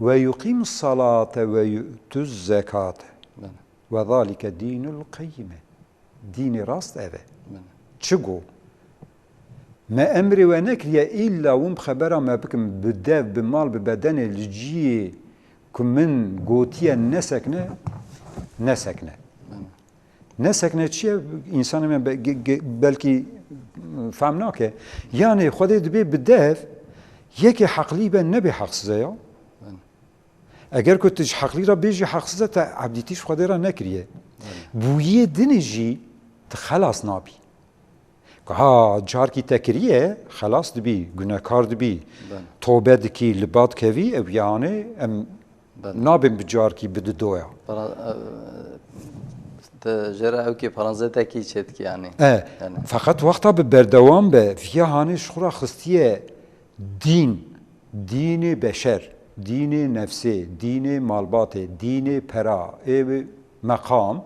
ve yuqimus salate ve yu'tuz zekate Belê. ve zalike dînul qeyime." Dînê rast ev e. Belê. Çi got? Me emrê we nekiriye, îlla hûn bi xebera me bikin, bi dev, bi mal, bi bedenê li ciyê ku min gotiye nesekne, nesekne. Belê. Nesekne çi ye? Însanê me be-, ge-, ge-, belkî, m, fehm nake. Yani Xwedê dibê bi dev, yekê heqlî be, nebê heqsiz e ya. Belê. Eger ku tu ji heqlî re bêjî heqsiz e, te ebdîtî ji Xwedê re nekiriye. Belê. Bi wiyê dinê jî tu xelas nabî. Ku ha carkî te kiriye, xelas dibî, gunekar dibî. Belê. Tobe dikî, li ba dikevî, ew yanê em Belê. nabên bi carkî bi didoya. Para-, e, te jê re ewkê paranzetekî çêdikî, yanî. E, Yani. feqet wexta bi berdewam be, viya hanê ji xwe re xistiye dîn, dînê beşer, dînê nefsê, dînê malbatê, dînê pera, ê meqam,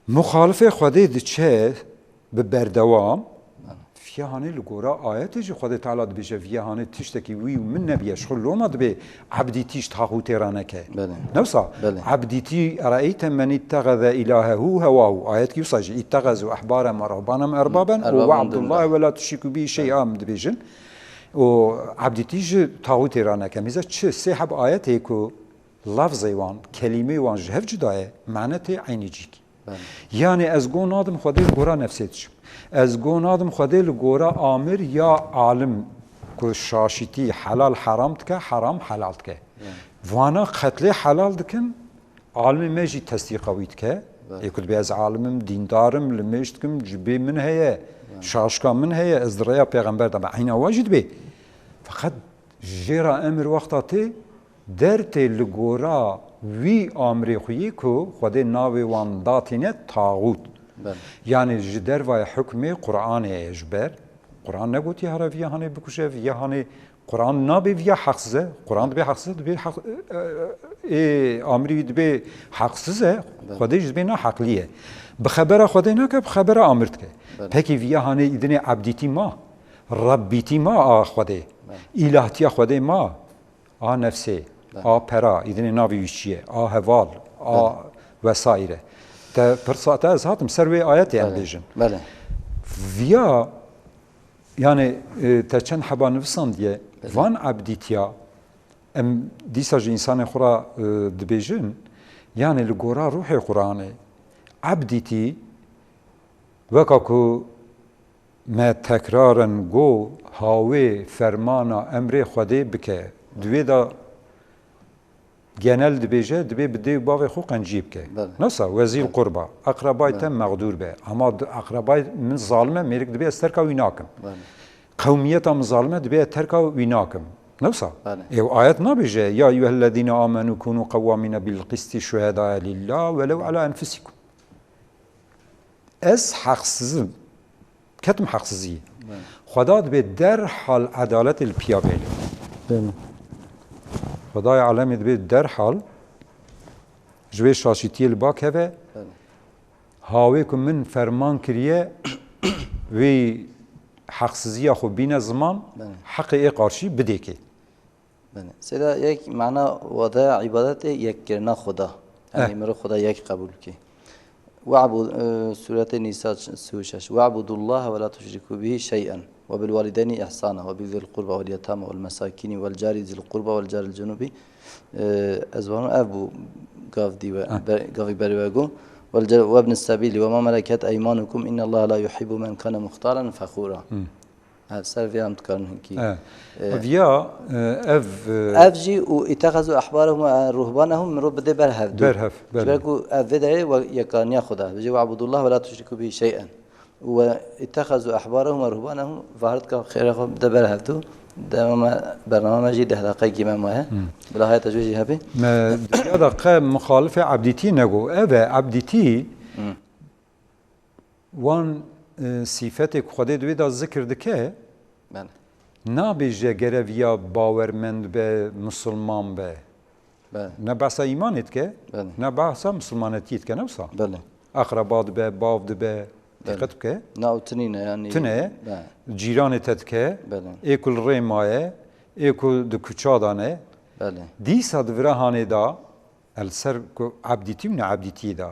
Belê. Muxalifê Xwedê diçe bi berdewam. Belê. Viya hanê li gora ayetê jî Xwedê Teala dibêje, viya hanê tiştekî wî û min nebiye. Ji xwe loma dibê ebdîtî ji taxûtê re neke. Belê. Ne wisa? Belê. Ebdîtî, "Eraeyte men ittexeze ilahehu hewahu." Ayetkî wisa jî, "İttegezu ehbarem ve rahbanem erbaben ve Erbaben wa'budullahi dinde. ve la tuşriku bihi şey'a" em dibêjin. Û ebdîtî ji taxûtê re neke. Mîza çi? Sê heb ayetê ku lafzê wan, kelîmê wan ji hev cuda ye, mane tê eynî cîkî. Belê. Yani ez go nadim Xwedê li gora nefsê diçim. Ez go nadim Xwedê li gora amir ya alim ku şaşîtî helal heram dike, heram helal dike. Belê. Vana qetlê helal dikin, alimê me jî tesdîqa wî dike. Belê. Ê ku dibê ez alim im, dîndar im, limêj dikim, cibê min heye, Belê. şaşka min heye, ez di rêya pêxember de me. Eyna we jî dibê. Feqet Jê re emir wexta tê, der tê li gora wî amrê xwe yê ku Xwedê navê wan datîne taxût. Belê. Yanî ji dervayê hukmê Qur'anê ye ji ber. Qur'an negotiye here viya hanê bikuje, viya hanê Qur'an nabê viya heqsiz e. Qur'an dibê heqsiz e, dibê heq-, e, e, ê amrî wî dibê heqsiz e, Belê. Xwedê jî dibê na heqlî ye. Bi xebera Xwedê nake, bi xebera amir dike. Belê. Pekî viya hanê îdinê ebdîtî ma, Rebbîtî ma a Xwedê, Belê. îlahtiya Xwedê ma, a nefsê, Belê. a pera, îdinê navê wî çi ye, a heval, a Belê. vesaire. Te pirsa te ez hatim ser wê ayetê em Belê. bêjin. Belê. Viya, yani, e, te çend heba nivisandiye, Belê. van ebdîtiya, em dîsa ji însanê xwe re, e, dibêjin, yani li gora ruhê Qur'anê, ebdîtî, weka ku me tekraren got, hawê fermana emrê Xwedê bike. Di wê de genel dibêje, dibê bi dê û bavê xwe qenciyê bike. Belê. Nasa, wezîl Belê. qurba, eqrebay te Belê. mexdûr be. Ama di-, eqrebay min zalim e, mêrik dibê ez terka wî nakim. Belê. Qewmiyeta min zalim e, dibê ez terka wî nakim. Newsa? Belê. Ê, ayet nabêje, "Ya eyyuhellezîne amenu kûnû qewwamîne bil qîstî şuhedâe lillâh welew elâ enfusîkum." Ez heqsiz im. Ketim heqsiziyê. Belê. Xweda dibê derhal edaletê li piya bêle. Belê. Xwedayê alemê dibê derhal ji wê şaşîtiyê li ba keve. Belê. Hawê ku min ferman kiriye, wê heqsiziya xwe bîne ziman, Belê. heqê ê qarşî bidêkê. Belê. Seyda, yek mana wadaya îbadetê yekkirina Xweda. Yanî Eh. mirov Xweda yek qebûl bike. We'bud-, e, Sûretê Nîsa ç-, sî û şeş. "We'budullaha ve la tuşrikû bihi şey'en ve bil walideyni ihsana ve bi zil qurba vel yetama vel mesakini vel cari zil qurba vel caril cunubi." E, ez banim ev bû gav dî we, Eh. be-, gavî berî we got. "Vel ce-, ve ibnis sebîli ve ma meleket eymanukum innallaha la yuhibbu men kane muhtalen fexûra." Hmm. Ev ser vê em dikarin hinkî. E. E. Viya, e, ev, e, Ev jî û itexezu ehbarehum ve ruhbanehum mirov bidê ber hev du. Ber hev, Ji ber belê. Ku ev vê derê we yekaniya xwe da. Bijî ve abudullah ve la tuşriku bihî şey'en. Û we itexezu ehbarehum ve ruhbanehum vahir dika xêra xwe bide ber hev du. Dema me, bernama me jî deh deqeyekî me maye. Hmm. Bila haya te ji wê jî hebî. Me diya da qe muxalifê ebdîtî nego. Ev e, ebdîtî Hmm. wan, e, sîfetê ku Xwedê di wê de zikir dike, Belê. Nabêje gere viya bawermend be, misilman be. Belê. Ne behsa îmanê dike, Belê. Ne behsa misilmanetiyê dike, ne wisa? Belê. Eqreba dibe, bav dibe, Belê. Dîqet bike. Na û tinî ne, yanî Tune, Belê. Cîranê te dike, Belê. Ê ku li rê maye, ê ku di kuça de ne. Belê. Dîsa di vira hanê de, El ser ku ebdîtî û neebdîtiyê de.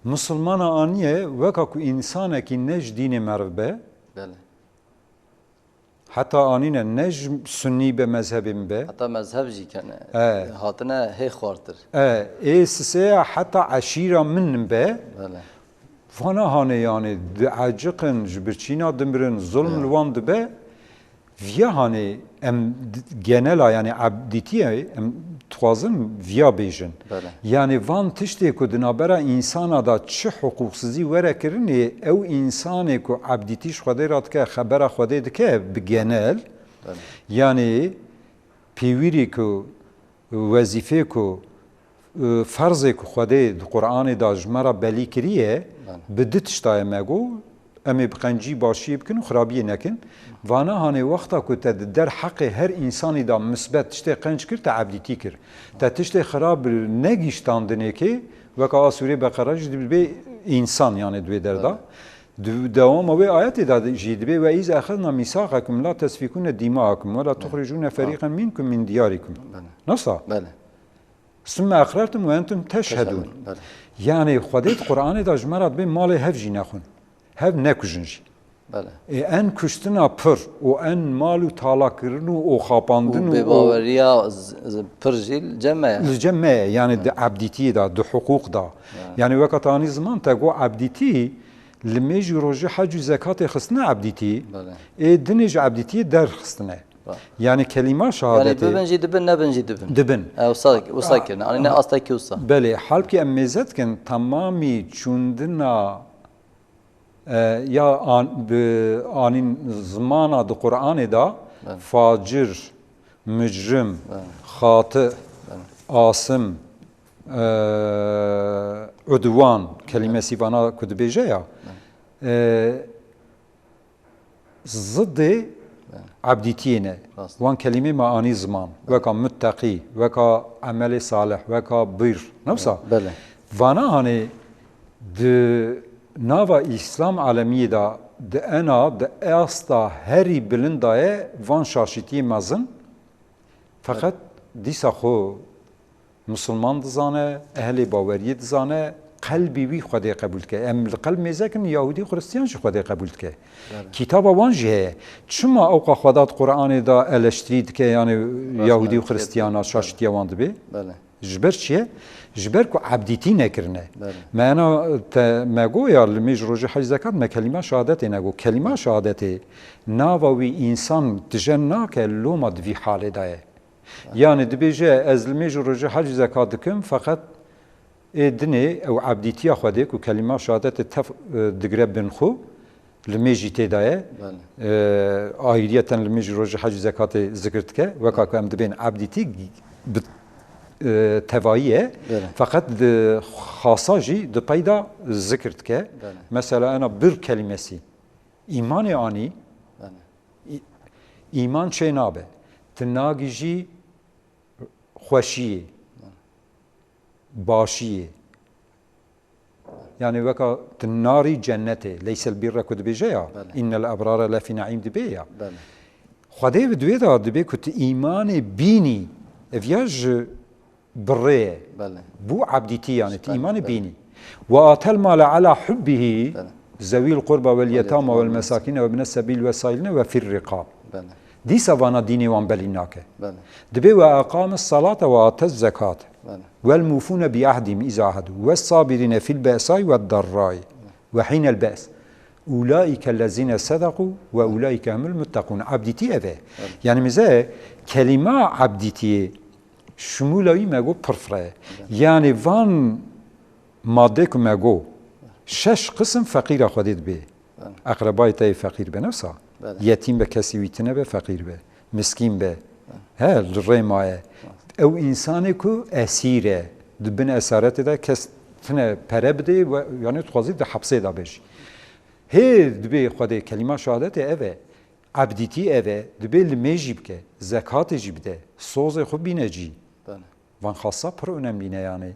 Misilmana aniye weka ku însanekî ne ji dînê meriv be, Belê. Heta anîne ne ji sunnî be mezhebê min be. Heta mezheb jî kene. E. Hatine hê xwartir. E, ê siseya heta eşîra min be. Belê. Vana hanê yanê dieciqin, ji birçîna dimirin, zulm Ya. Li wan dibe. Viya hanê em d-, genela, yanî ebdîtiyê, em dixwazin viya bêjin. Belê. Yanî van tiştê ku di navbera însana de çi hiqûqsizî were kirinê, ew însanê ku ebdîtî ji Xwedê re dike, xebera Xwedê dike bi genel, Belê. Yanî pêwîrî ku wezîfê ku, e, ferzê ku Xwedê di Qur'anê de ji me re belî kiriye, Belê. Bi du tişta ye me got, em ê bi qencî başiyê bikin û xirabiyê nekin. Vana hanê wexta ku te di der heqê her însanî de misbet tiştê qenc kir, te ebdîtî kir. Te tiştê xirab negîştandinê kê, weka a sûrê Beqera jî dibê însan, yanê di wê derda. Belê. Di dewama wê ayetê de jî dibê, "Ve iz exezna mîsaqekum la tesfikûne dîmaakum ve la tuxricûne ferîqen mînkum min diyarikum." Belê. Nasıl? Belê. Sümme eqrertum ve entum teşhedûn. Teşhedûn, belê. Yani Xwedê di Qur'anê de ji me re dibê malê hev jî nexwin. Hev nekujin jî. Belê. Ê en kuştina pir û en mal û talakirin û, û xapandin Û û, û bêbaweriya z-, z-, pir jî li cem me ye. Li cem me ye, yani di ebdîtiyê de, di hiqûq de. Ya. Yani weka te anî ziman te got ebdîtî, limêj û rojî hec û zekatê xistine ebdîtî. Belê. Ê dinê ji ebdîtiyê derxistine. Belê. Yani kelîma Yani şehadetê bibin jî dibin, nebin jî dibin. Dibin. E, wisa, wisa kirin. Anî ne astekî wisa. Belê, halkî em mêze dikin, temamî çûndina, e, ya an-, bi anîn zimana di Qur'anê de Belê. Facir, mucrim, Belê. Xati, Belê. Asim, e, udwan, kelîme Belê. Sîvana ku dibêje ya. Belê. E, Zidê Belê. Ebdîtiyê ne. Rast. Wan kelîmê me anî ziman. Belê. Weka mutteqî, weka emelê salih, weka bir. Ne wisa? Belê. Vana hanê di nava Îslam alemiyê de di ena, di asta herî bilind de ye van şaşîtiyê mezin. Feqet Belê. Dîsa xwe Misilman dizane, ehlê baweriyê dizane, qelbî wî Xwedê qebûl dike. Em li qelb mêze kin, Yahûdî û Xristiyan jî Xwedê qebûl dike. Belê. Kitaba wan jî heye. Çima ewqa Xweda di Qur'anê de eleştirî dike, yani Yahûdî û Xristiyana şaşitiya wan dibe? Belê. Ji ber çi ye? Ji ber ku ebdîtî nekirine. Belê. Me ena te, me got ya, li mêj rojê hec zekat, me kelîma şehadetê nego. Kelîma şehadetê nava wî însan tije nake, loma di vî halê de ye. Yani dibêje, ez li mêj û rojê hec û zekat dikim, feqet ê dinê ew ebdîtiya Xwedê ku kelîma şehadetê tev, e, digire bin xwe, li mêjî tê de ye. Belê. E, ayriyeten li mêj û rojê hec û zekatê zikir dike. Weka ku em dibên ebdîtî bi, e, tevayî ye. Belê. Feqet di xasa jî di peyda zikir dike. Belê. Mesela ena bir kelimesi. Îmanê anî, Belê. Î-, îman çê nabe. Tu nagihîjî xweşiyê, başiyê. Yani weka tu narî cennetê. Leysel birre ku dibêje ya, Belê. Innel ebrare lefî neîm dibê ya. Belê. Xwedê bi duê de dibê ku tu îmanê bînî, ev ya ji birê ye. Belê. Bû ebdîtî yani, tu Belê, îmanê belê. Bînî. Ve atel male ala hubbihi Belê. Zewîl qurba vel yetama vel mesakine ve bine sebil ve sailne ve fir riqab. Belê. Dîsa vana dînê wan belî nake. Belê. Dibê ve aqame salate ve ate zekat. Belê. Vel mufune bi ahdîm îza ahdu. Ve sabirine fil be'say ve darray. Ve hînel be's. Ulaîke lezîne sedaqû ve ulaîke humul muttaqûn. Ebdîtî ev e. Yanî mize kelîma ebdîtiyê şimûla wî me got pir fireh e. Yanî van madê ku me got şeş qisim feqîra Xwedê dibê. Eqrebayê te yê feqîr be, ne wisa? Yetîm be, kesî wî tine be, feqîr be. Miskîn be. He, li rê maye. Ew însanê ku esîr e, di bin esaretê de kes tine pere bidê, we, yanî dixwazî di hepsê de be jî. Hê dibê Xwedê, kelîma şehadetê ev e, ebdîtî ev e, dibê limê jî bike, zekatê jî bide, sozê xwe bîne cî. Van xasa pir önemlî ne yanî.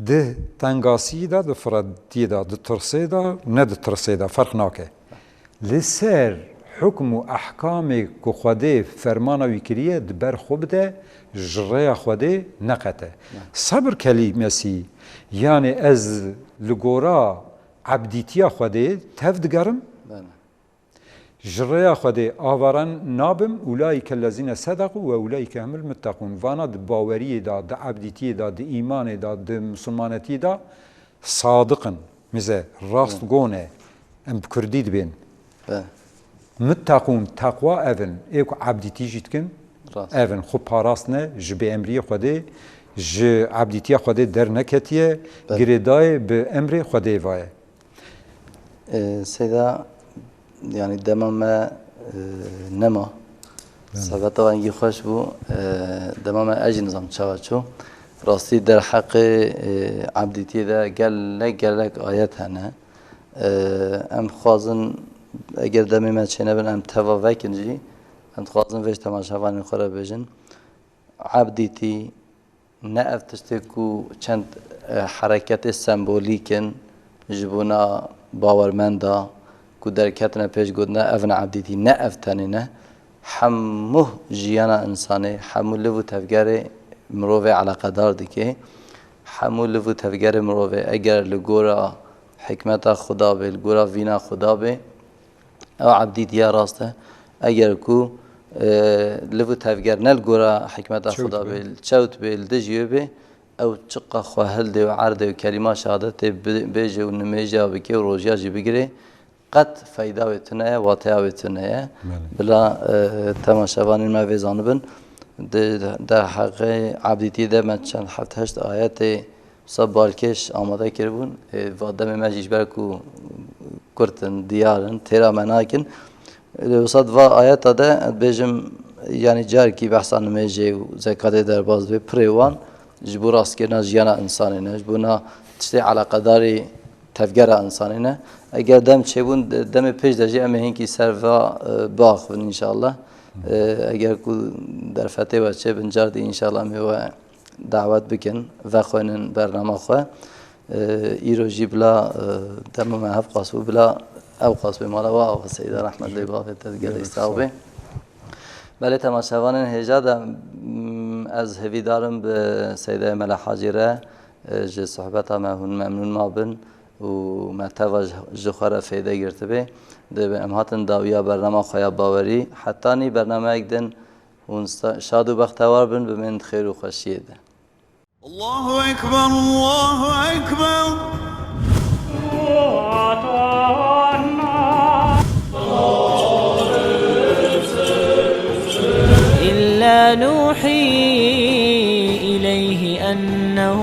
Di tengasiyê de, di firetiyê de, di tirsê de, ne di tirsê de, ferq nake. Li ser hukm û ehkamê ku Xwedê fermana wî kiriye, di ber xwe bide, ji rêya Xwedê neqete. Sebir kelîmesî, yanî ez li gora ebdîtiya Xwedê tev digerim, Ji rêya Xwedê avaran nabim, ulaîke lezîne sedaqû ve ulaîke humul muttaqûn. Vana di baweriyê de, di ebdîtiyê de, di îmanê de, di misilmanetiyê de sadiq in. Mize, rastgo ne. Em bi kurdî dibên. Muttaqûn, teqwa ev in. Ê ku ebdîtî jî dikin, ev in. Xwe parastine ji bêemriyê Xwedê, ji ebdîtiya Xwedê derneketiye, girêdayê bi emrê Xwedê vaye. Seyda, yanî dema me, e, nema. Sebeta wengî xweş bû. E, dema me ez jî nizam çawa çû. Rastî derheqê, e, ebdîtiyê de gelek gelek ayet hene. E, em xwazin eger demê me çênebin em teva vekin jî. Em dixwazin vê ji temaşevanên xwe re bêjin. Ebdîtî ne ev tiştê ku çend, e, hereketê sembolîk in ji bona bawermenda ku derketine pêş gotine ev ne ebdîtî, ne ev tenê ne. Hemû jiyana însanê, hemû liv û tevgerê mirovê eleqedar dike. Hemû liv û tevgerê mirovê eger li gora hikmeta Xuda bê, li gora vîna Xuda bê, ew ebdîtiya rast e. Eger ku, e, liv û tevger ne li gora hikmeta Xuda bê, çewt bê, li dijî wê bê, ew çiqa xwe hildê û erdê û kelîma şehadetê bi-, bêje û nimêja bike û rojiya jî bigire, qet feyda wê tune ye, wateya wê tune ye. Bila, e, temaşevanên me vê zanibin, di derheqê ebdîtiyê de me çend heft heşt ayetê Wisa balkêş amade kiribûn. Ê, va demê me jî ji ber ku kurt in, diyar in, têra me nakin. Lê wisa di va ayeta de, ez dibêjim, yanî carekî behsa nimêjê û zekatê derbas dibe, pirê wan ji bo rastkirina jiyana însanê ne, ji bona tiştê eleqedarî tevgera însanê ne. Eger dem çêbûn, de-, demê pêş de jî em ê hinkî ser va, e, biaxivin înşallah. E, eger ku derfetê we çêbin, car dî înşallah em ê we dawet bikin, vexwînin bernama xwe. Îro jî bila, e, dema me hevqas bû, bila ewqas bê mala we, awa Seyda, rehmet lê bavê te, gelek sax bê. Belê temaşevanên hêja de, m, ez hêvîdar im bi Seydayê Mela Hacî re, e, ji sohbeta me hûn memnûn mabin û me teva ji, ji xwe re feyde girtibê. Dê em hatin dawiya bernama xwe ya bawerî. Hetanî bernameyek din hûn sa-, şad û bextewar bin, bimên di xêr û xweşiyê de. الله أكبر، الله أكبر. إلا نوحي إليه أنه